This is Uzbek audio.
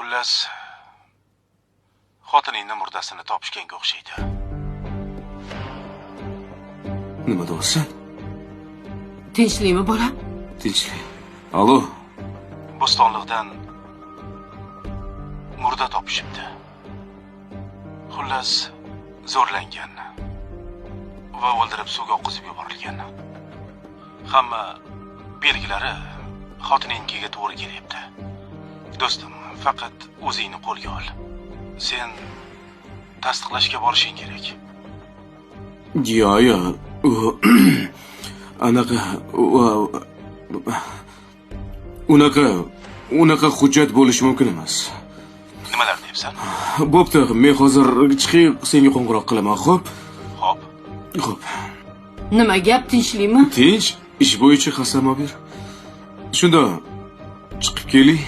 Xullas, xotiningni murdasini topishganga o'xshaydi. Nima deyapsan? Tinchlikmi, bolam? Tinchlik. Alo. Bo'stonliqdan murda topishibdi. Xullas, zo'rlangan va o'ldirib suvga oqizib yuborilgan. Hamma belgilari xotiningnikiga to'g'ri kelyapti. Do'stim, faqat o'zingni qo'lga ol. Sen tasdiqlashga borishing kerak. Yo, yo. U anaqa unaqa hujjat bo'lishi mumkin emas. Nimalar deyapsan? Bo'pti, men hozir chiqib senga qo'ng'iroq qilaman, xo'p? Xo'p. Xo'p. Nima gap, tinchlikmi? Tinch, ish bo'yicha Hasan Mobir. Shunda chiqib keling.